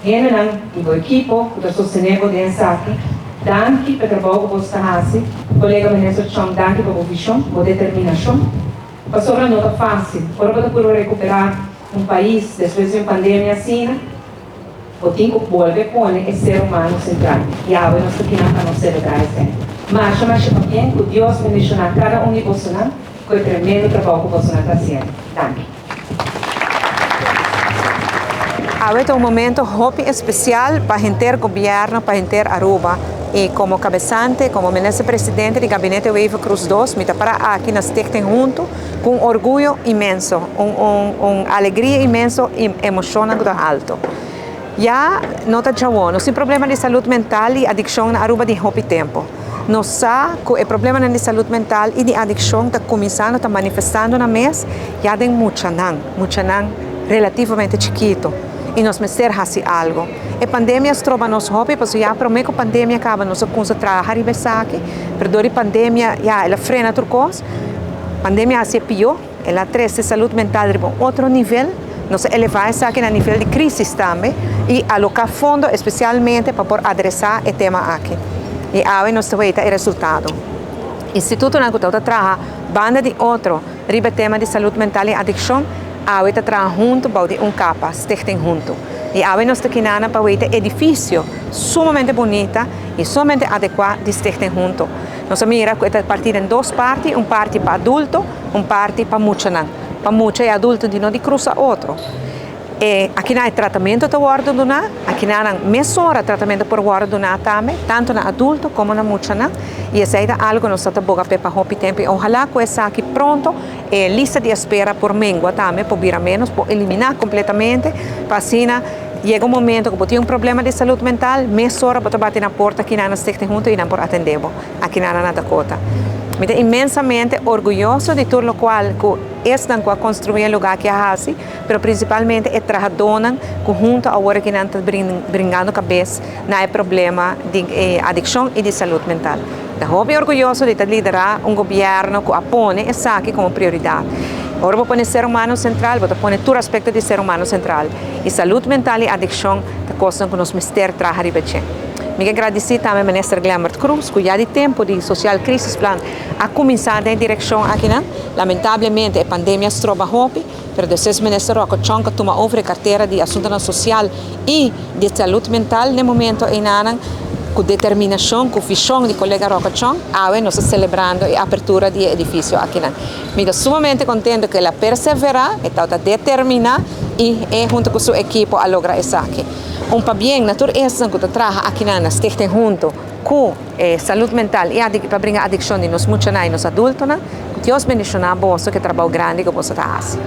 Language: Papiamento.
Hendenan di bo ekipo ku ta sostené bo den esaki, danki pa e trabou ku boso ta hasi. Kolega Minister Chong, danki pa bo vishon, bo determinashon. Pasobra no ta fásil ora bo ta purba rekuperá un pais despues di un pandemia asina. Bo tin ku bolbe pone e ser humano sentral. I awe nos ta kinan pa nos selebrá esei. Masha masha pabien ku Dios bendishoná kada un di bosonan ku e tremendo trabou ku bosonan ta hasiendo. Danki. Awe ta un momento hopi especial pa henter gobierno, pa henter Aruba. Y como cabezante, como Minister Presidente di Gabinete Wever Croes dos, mi ta para aki na Stichting Hunto cu un orguyo inmenso, un un un alegria inmenso y emocionnan cu ta halto. Ya no ta djawo, nos tin problema di salud mental y adiccion na Aruba di hopi tempo. Nos sa cu e problemanan di salud mental y di adiccion ta cuminsando, ta manifestando nan mes ya den muchanan, muchanan relativamente chikito y nos mester haci algo. E pandemia a stroba nos hopi pasobra ya prome cu pandemia caba nos a cuminsa traha riba esaki, pero dor di pandemia ya el a frena tur cos. Pandemia a haci e pio, el a trece salud mental riba un otro nivel, nos a eleva esaki na nivel di crisis tambe y aloca fondo especialmente pa por adresa e tema aki. Y awe nos ta weta e resultado. Institutonan cu tabata traha banda di otro riba e tema di salud mental y adiccion, awe ta traha hunto bou di un capa, Stichting Hunto. Y awe nos ta kinana pa weta e edificio sumamente bunita y sumamente adecua di Stichting Hunto. Nos a mira ku e ta partí den dos parti, un parti pa adulto, un parti pa muchanan. Pa mucha i adulto di no di krusa otro. E akinan e tratamentu ta wòrdu duná, akinan nan mesora tratamentu por wòrdu duná tambe, tantu na adulto komo na muchanan. I esei ta algu ku nos ta boga p'e pa hopi tempu i ohalá ku esaki pronto e lista di espera por mengua tambe, por bira ménos, por eliminá kompletamente pa asina Yega un momento ku bo tin un problema di salud mental, mesora bo ta bati na porta kinan na Stichting Hunto i nan por atendé bo akinan na Dakota. Mi ta inmensamente orguyoso di tur lokual ku esnan ku a konstruí e lugá aki a hasi, pero prinsipalmente e trahadónan ku hunto awor aki nan ta bringando kabes na e problema di adikshon i di salud mental. Mi ta hopi orguyoso di ta liderá un gobièrnu ku a pone esaki komo prioridat. Ora bo pone ser humano sentral, bo ta pone tur aspekto di ser humano sentral. I salud mental i adikshon ta kosnan ku nos mester traha riba dje. Mi ke gradisí tambe Minister Glenbert Croes ku ya di tempu di Social Crisis Plan a kuminsá den e direkshon akinan. Lamentablemente e pandemia stroba hopi, pero despues Minister Rocco Chong a tuma over e kartera di Asuntonan Sosial i di Salud Mental n'e momento einanan. Ku determinashon, ku vishon di kolega Rocco Chong, awe nos ta selebrando e apertura di e edifisio akinan. Mi ta sumamente contento cu el a persevera, e tabata determina y e hunto cu su ekipo a logra esaki. Un pabien na tur esnan cu ta traha akinan na Stichting Hunto cu e salud mental y pa bringa adiccion di nos muchanan y nos adultonan. Cu Dios bendiciona boso cu e trabao grandi cu boso ta haci.